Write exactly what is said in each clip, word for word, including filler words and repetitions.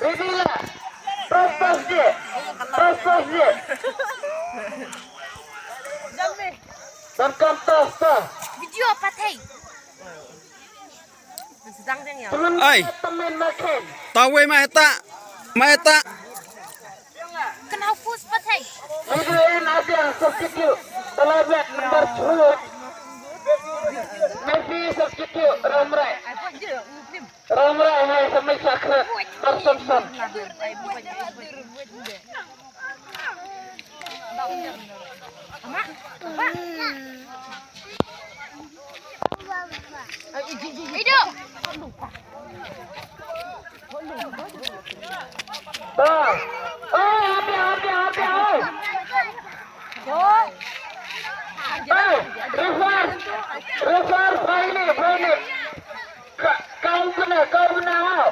Ready la. Terus, terus je. Terus, terus je. Dan kan terus, terus. Video apa, Thei? Ai. Tawei ma heta. Ma heta. Kena fokus pat, hei. Middle in Abiang, substitute. Talabat number two. Messi, substitute. Ramrai. Ramrai, hai, samai sakret. Person, son. Hidup. Ba. Oi, hati, hati, hati, oi. Oi, refer. Refer, Faili, Faili. Ka, kau kena, kau kena, hau.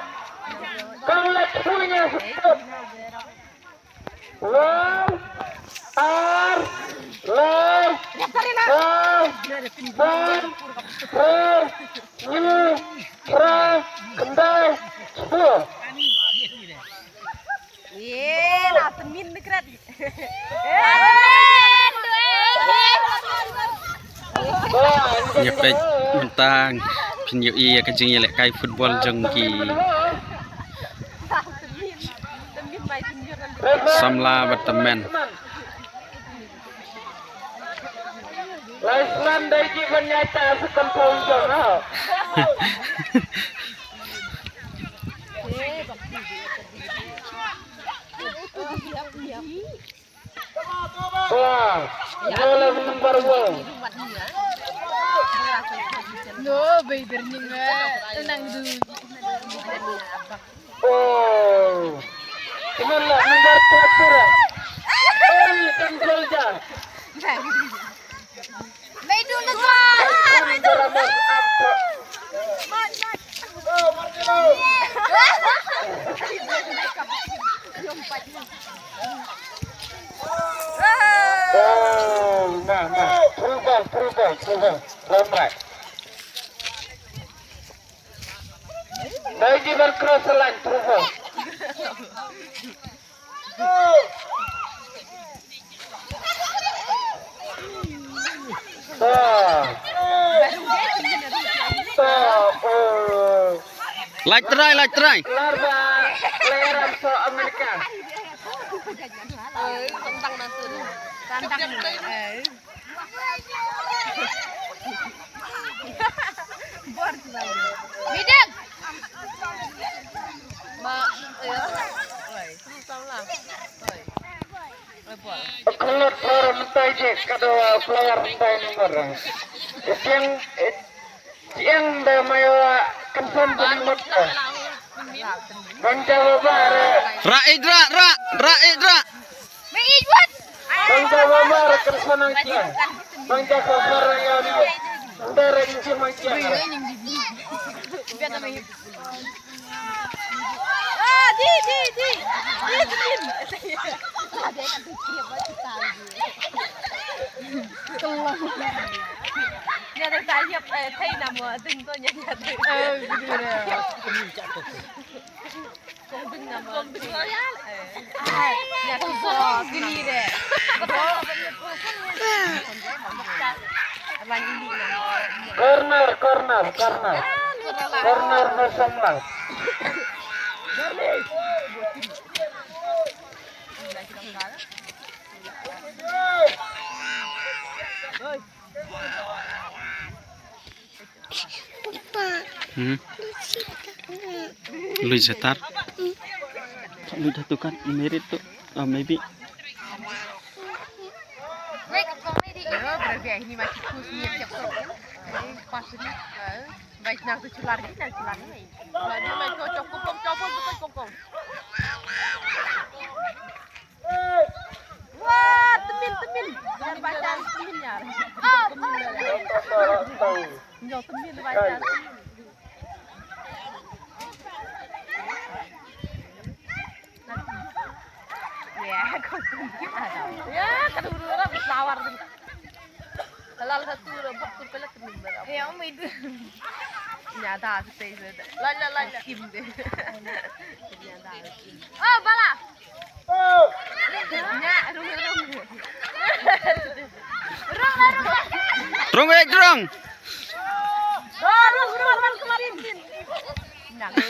Kau lek punya sebut. Lai, ar, lai, lai, san, hynñiew, hynñiew, hynriew, khyndai, shiphew. Ye, la tymmen ne kret. Ïa peit mynta phin ïohi ïa ka jingïalehkai football jong ki samla bad tymmen. Lai slan dei ki ban ïaita sa kampong jong ha. Wah, number one. No, baby, ni nge, tenang dulu. Oh. Cuman lah, number satu lah. Oh, control dah. Mei dulu, Tuan. Mei dulu. Oh, nah, nah. Through ball, through ball, through ball. Ramrai. Dei ki ban cross the line, through ball. Stop. Stop. Oh. Lait try, lait try. Keluar ba player so Amerika. Eh, tentang nanti. Tentang. Eh. Midang. Ma, eh, oi, lu tau lah. Oi. Oi, Paul. Khlot player mynta je, ka dei player mynta number. Itiang, it-, itiang da mayo kynsan ba ni mut. Bang jawab ba re. Ra id ra, ra, ra id ra. Bang jawab ba re kynsan ang kia. Bang jawab ba re ya ni. Nda re inji mang kia. Ah, di, di, di. Di, di. Nya da ta yap, eh, thei na mo, ding to nya nya ding. Eh, gitu deh. Kong ding na mo. Kong ding na mo. Ai, nya kong ding ni deh. Corner, corner, corner. Corner na samla. Hmm. Lui setar. Lui jatuhkan merit tu. Oh, maybe. Wait, kong ni di. Yo, berarti ini masih kus ni siap tu. Pas ni. Baik, nang tu cular ni, nang cular ni. Lagi mai ko cokong, cokong, cokong, cokong. Wah, temin, temin. Jangan baca temin ya. Nyo temin baca. Ya, kau temin. Ya, kau dulu lah berlawar. Halal satu rebut tu pala temin. Ya, Umi itu. Nya da, te, te, te. Lai, lai, lai, lai. Kim de. Nya da, kim. Oh, bala. Nya, rung, rung. Rung, rung, rung. Rung, eh, rung. Oh, rung, rung, rung, rung. Nang de.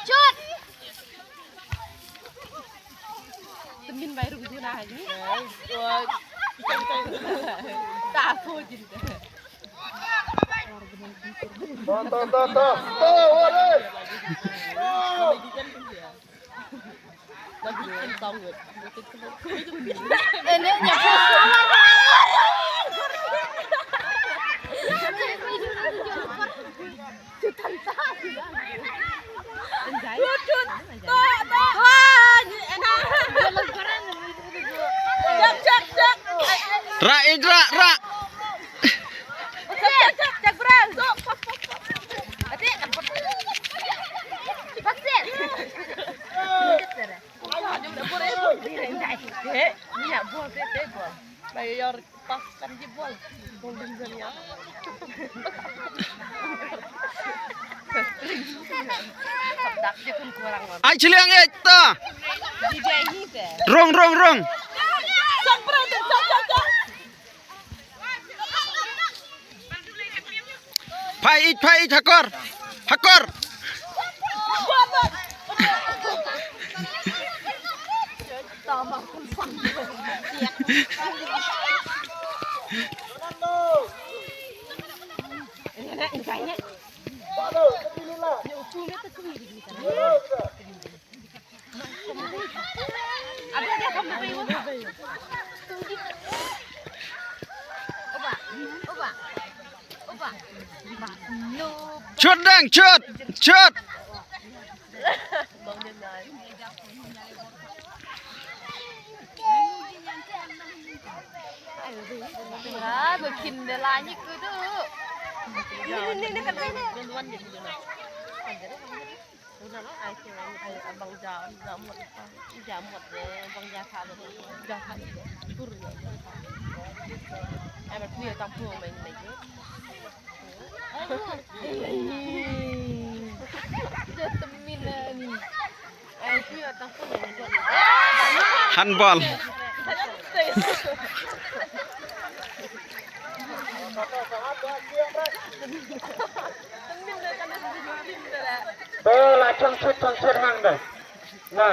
Chut. Temin bai rung juna haji. Ta ko jin. Ta, ta, ta, ta. Ta, ore. Ra, eh, ra, ra. Ai chiliang eh ta. Rong, rong, rong. Phai ich, phai ich, hakor. Hakor. Chut dang, chut, chut. Handball. Ball, ah, chong chut, chong chut hang da. Na.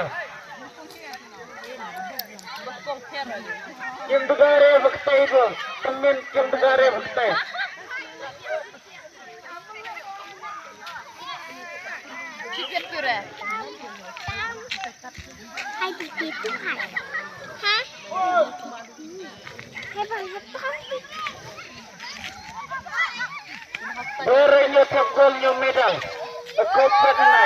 Kim dugare baktai do. Temin kim dugare baktai. Hai, hai, hai, hai. Bere ñu thep gol ñu medal. Ko pynne.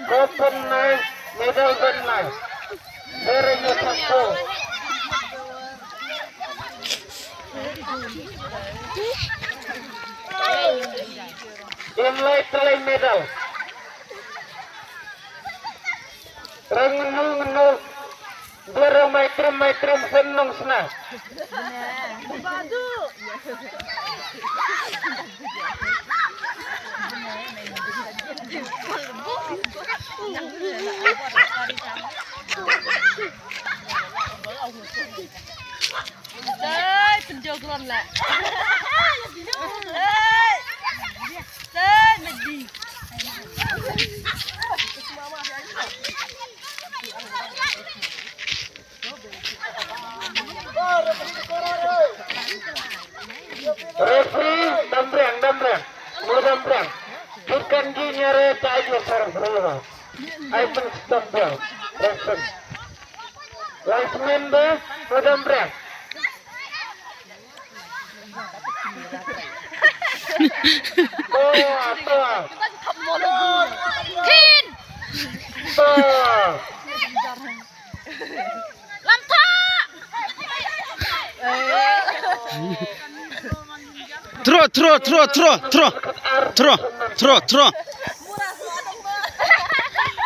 Ko pynne medal pynne. Bere ñu thep gol. Im lai tlai medal. Rang ngu ngu. Bere mai trim mai trim sen nong sna. Dai, penjogron lah. Dai. Dai, medi. Referee, dam briang, dam briang. Mo dam briang. Bukan di nyare ta aja sa referee ba. Ai pun stop briang. Referee. Linesman ba, mo dam briang. Toa, toa. Pin. Toa. Lam thah. Throw, throw, throw, throw, throw. Throw, throw, throw.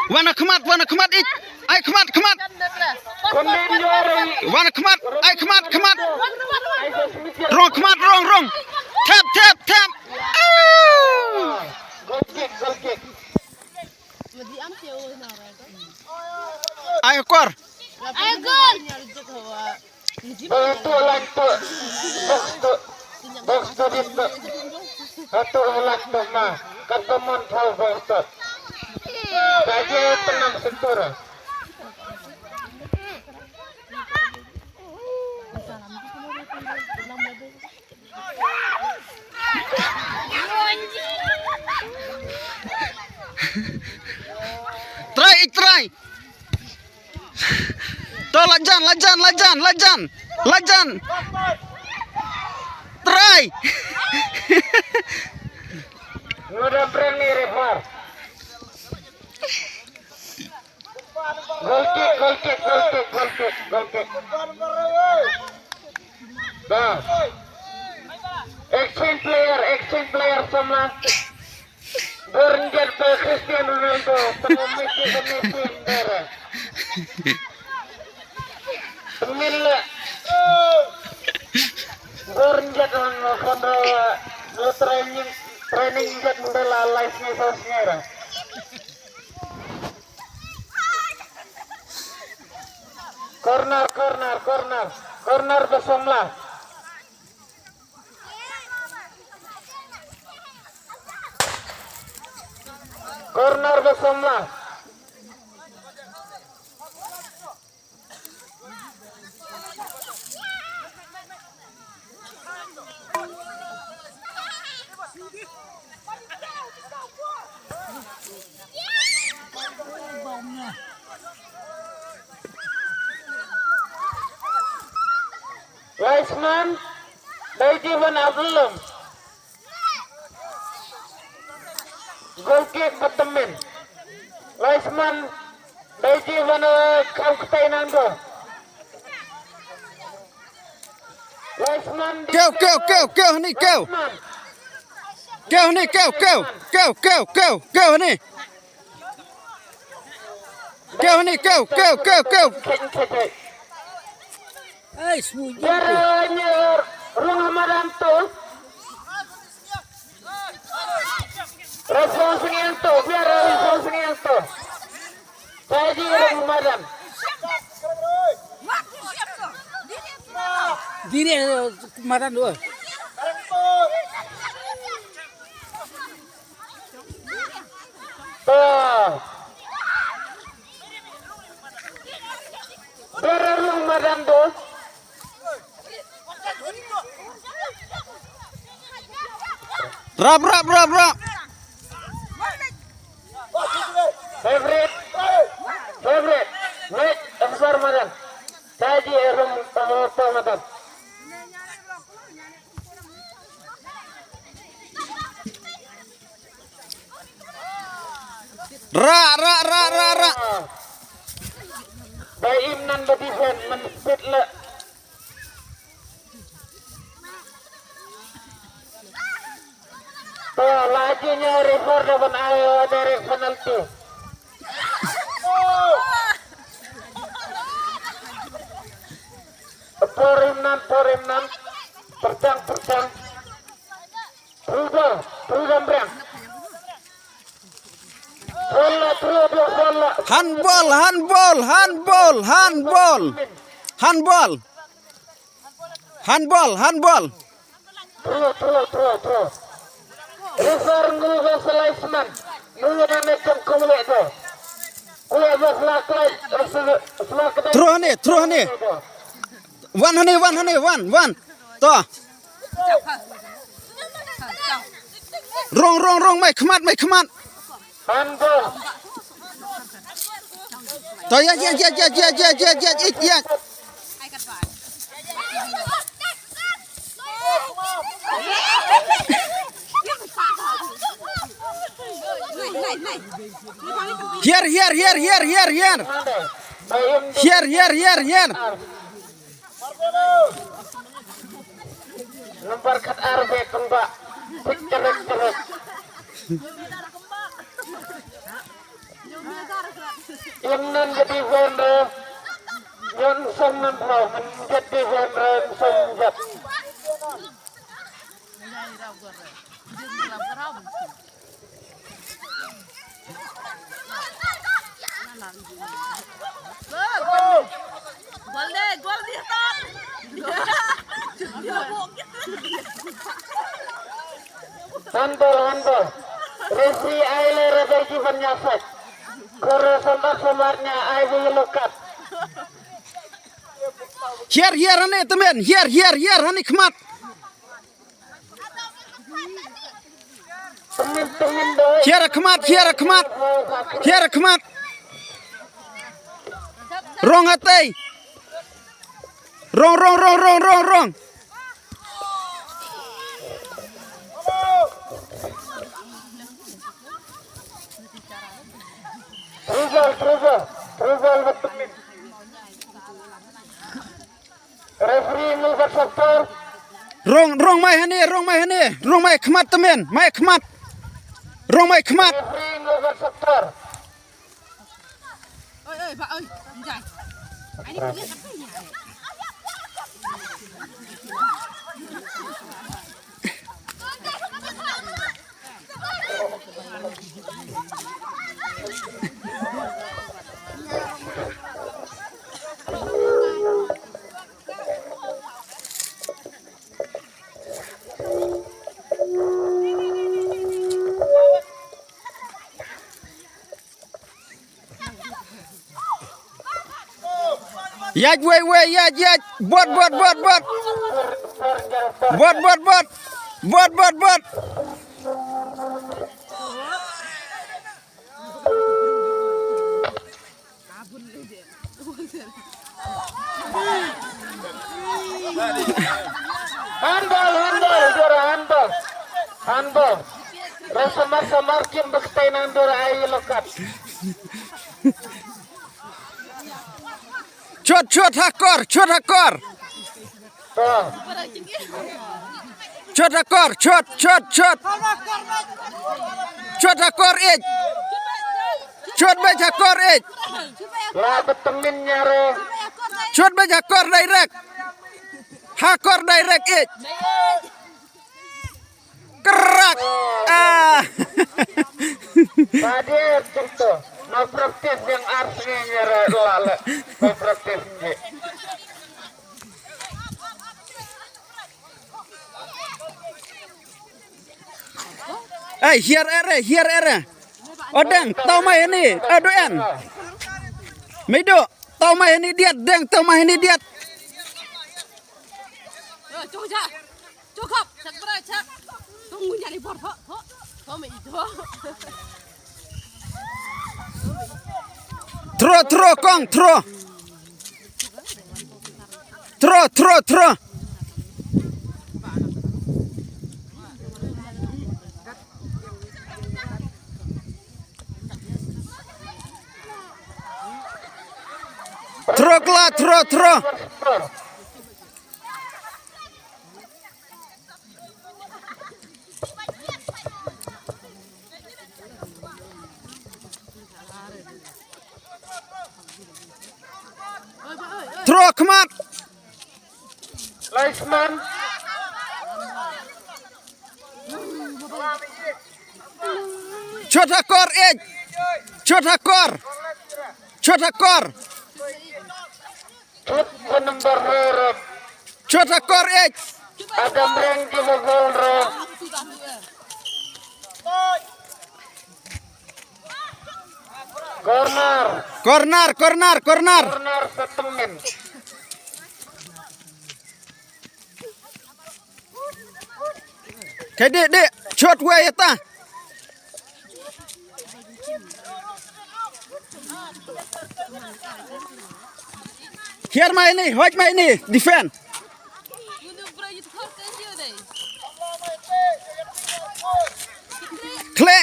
Wan khmat, wan khmat ik. Ai khmat, khmat. Wan khmat, ai khmat, khmat. Rong khmat, rong, rong. Tap, tap, tap. Au. Ai kor. Ai gol. Bang tu lang tu. Bang tu. Bang tu di tu. Atu lang tu ma. Kata mon thau bang tu. Kaje tenang sentura. Try, try. To lajan, lajan, lajan, lajan. Lajan. Try. Udah berani, Revar. Goal kick, goal kick, goal kick, goal kick, goal kick. Dah. Exchange player, exchange player samla. Bor njat ba Cristiano Ronaldo, tang Messi, Messi, Messi. Pynmih la. Bor njat hang kham ra, la training, training njat ba la live ni sa snera. Corner, corner, corner. Corner ba samla. Corner ba samla. Laisman, Daiji Van Abdulum. Goal kick ba tymmen. Laisman, Daiji Van, eh, kham ktai nang do. Laisman di Kew, kew, kew, kew, ni kew. Laisman. Kew, ni kew, kew, kew, kew, kew, kew, ni. Kew, ni kew, kew, kew, kew. Kheng, kheng, kheng. Ai, smu je. Biar nyer rung madan tu. Response ni yang tu, biar response ni yang tu. Saya di rung madan. Diri, eh, madan tu. To. Biar rung madan tu. Rap, rap, rap, rap. Favorite. Favorite. Next, Ansar Madan. Taji Erum, eh, Madan. Ra, ra, ra, ra, ra. Ba im nan ba defend, man speed la. To, la ji nya refer da ban ai direct penalty. Por im nan, por im nan. Perchang, perchang. Through ball, through Rambriang. Ball la through ball, ball la. Handball, handball, handball, handball. Handball. Handball, handball. Through, through, through, through. Refer ngu ba slice man. Ngu ba ne kum kum le do. Ku ba slack light, slack light. Through ne, through ne. Wan hangne, wan hangne, wan, wan. To. Rong, rong, rong, mai khmat, mai khmat. Handball. To, ya, ya, ya. Here, here, here, here, here, here. Here, here, here, here. Number khat ar be kamba. Sik kerek kerek. Lam nan jadi vendor. Yon sang nan bro, men jadi vendor sang jat. Gol de, gol de, Tan. Handball, handball. Referee ai le rada jiban nyasek. Kore sambat sambat nya ai bi lukat. Hiar, hiar hane temen, hiar, hiar, hiar hane khmat. Hiar khmat, hiar khmat. Hiar khmat. Rong atei. Rong, rong, rong, rong, rong, rong. Tribal, tribal, tribal betul. Referee Nilbert Sektor. Rong, rong mai hane, rong mai hane, rong mai khmat temen, mai khmat. Rong mai khmat. Referee Nilbert Sektor. Oi, oi, ba, oi, Jai. Ani punya apa ni? Yaj wei wei yaj yaj. Bot bot bot bot. Bot bot bot. Bot bot bot. Handball, handball, juara handball. Handball. Rasa marsa markin bektai nang dora ai lokat. Chot, chot, hakor, chot, hakor. Chot hakor, chot, chot, chot. Chot hakor ich. Chot bej hakor ich. La betemin nyare. Chot bej hakor direct. Hakor direct ich. Kerak. Ah. Tadi cerita. No practice yang arsenal nyare lala. No practice ni. Ei, hiar ere, hiar ere. Odeng, tau mai hani, aduan. Mido, tau mai hani diat, deng, tau mai hani diat. Throw, throw, kong, throw. Throw, throw, throw. Throw, kla, throw, throw. Throw khmat. Laisman. Chot hakor ich. Chot hakor. Chot hakor. Chut number rere. Chut hakor ich. Adam reng ki mogol re. Corner. Corner, corner, corner. Corner settlement. Kedi, di, chot wei ata. Hiar mai ni, hoj mai ni, defend. Kle.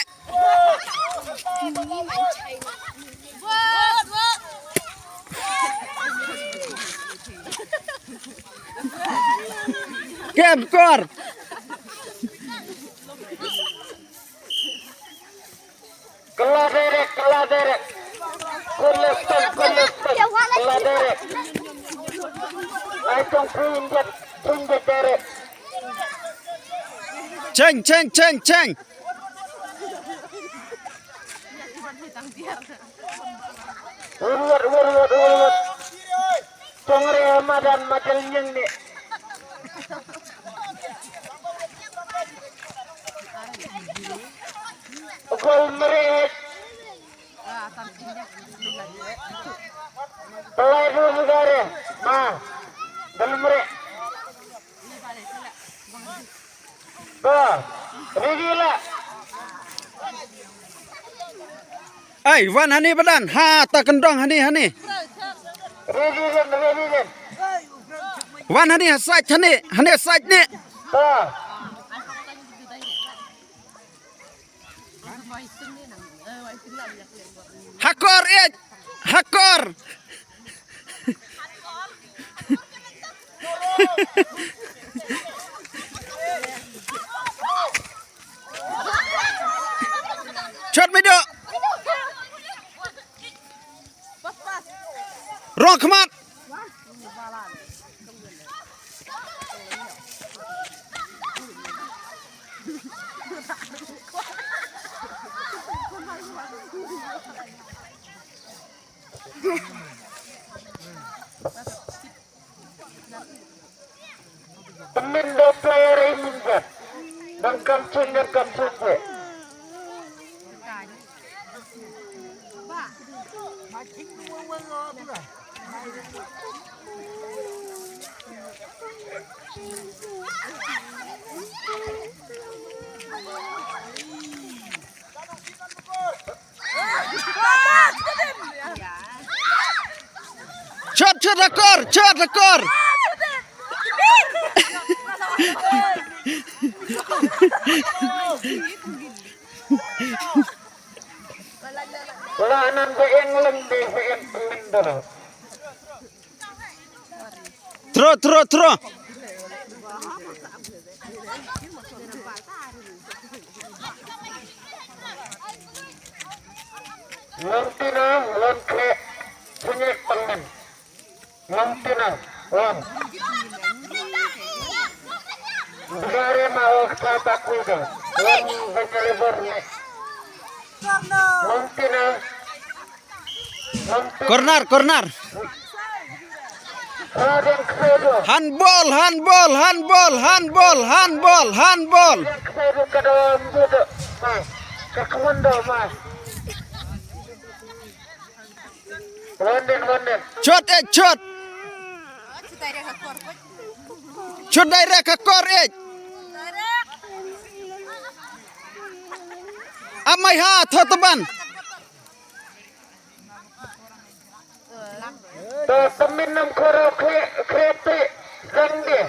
Kem kor. Kylla direct, kylla direct. Khullem, Three hundred, three hundred direct. Cheng, cheng, cheng, cheng. Urwat, urwat, urwat. Chongre madan matel nyeng ni. Gol meret. Pelai dulu negara. Ma. Dalam meret. Ba. Ready lah. Ai, wan hani badan. Ha, ta kendong hani, hani. Ready kan, ready kan. Wan hani, ha side hani, hani ha side ni. Ba. Hakor, eh, hakor. Chot mido. Rong khmat. Pynmynda player i mynjat. Dang kam chun, dang kam chun je. Chot, chot, akor, chot, akor. Wala nan ba eng leng de ba eng pynmynda. Throw, throw, throw. Ngam tina, ngam kre, punyet pangin. Ngam tina, ngam. Bigare ma ok ta ta kuda. Ngam banyale borne. Ngam tina. Corner, corner. Handball, handball, handball, handball, handball, handball. Shot, eh, shot. Shot direct ka kor, eh. Amai ha, thotaban. To pynmynam khoro kre, kre pri, zang de.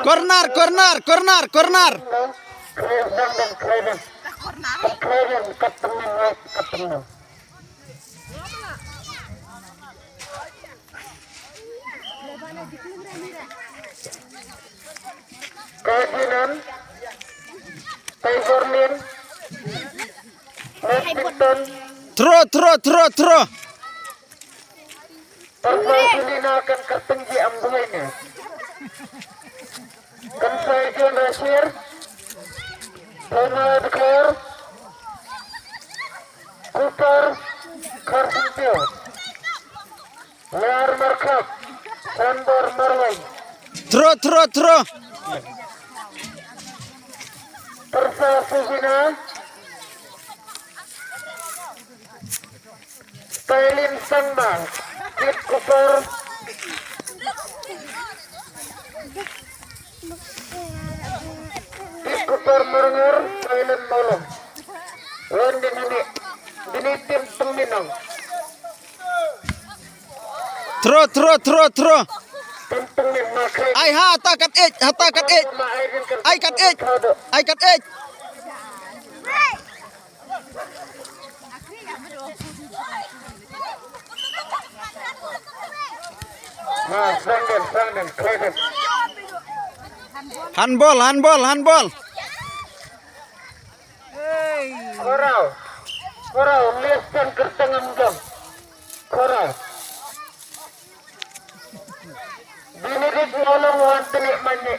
Corner, corner, corner, corner. Kaibinan, Kaiborlin, Washington. Throw, throw, throw, throw. Performance ini akan ketenggi ambuin ya. Kansai John Rashir, Thomas Kor, Cooper, Carson Teo, Lar Markap, Sandor Marwai. Throw, throw, throw. Persa Sujina. Tailin Sangma, Pit Kupar, Pit Kupar Marngar, Tailin Mawlong. Wan din ini, dini tim pengminang. Throw, throw, throw, throw. Tim pengmin makai. Ai ha, ta kat ich, ha ta kat ich. Ai kat ich, ai kat ich. Ha, send them, send them, clear them. Handball, handball, handball. Korau. Korau, listen, kyrteng em jong. Korau. Benedict Nolong wan tene mane.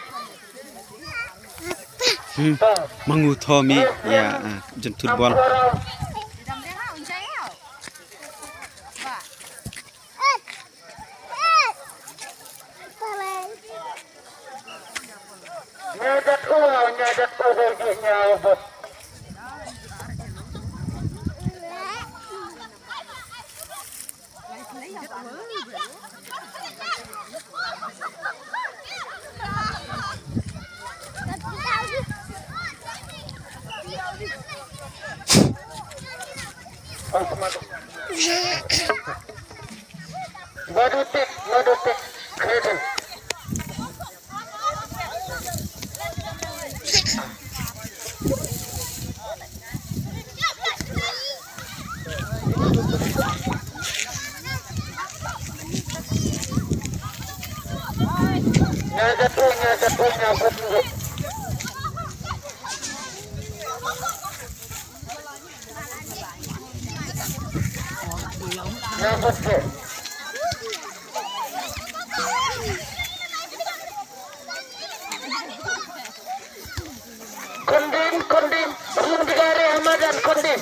Hmm. Mangu Tommy ya, ah, jentut bol. Korau. Nya dat u, nya dat u, nya bot. Madu tik, madu tik, kredit. Kondin, kondin, kondin, kondin.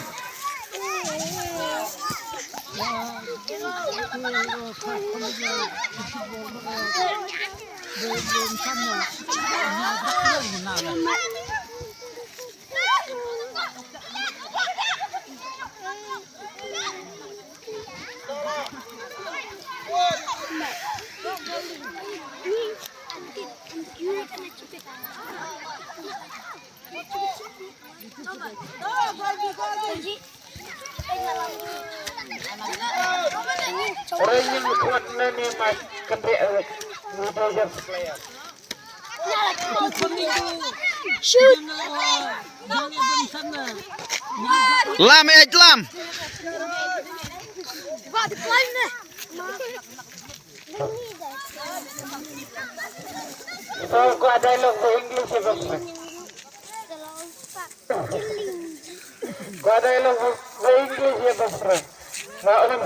Ore, ïa ngi kwah na ne mas kyndiah wek. Ngi dei jar player. Shoot. Lam, eh, lam. Ito, kwah dialogue ba English ïa best friend. Kwah dialogue ba English ïa best friend. Na, um,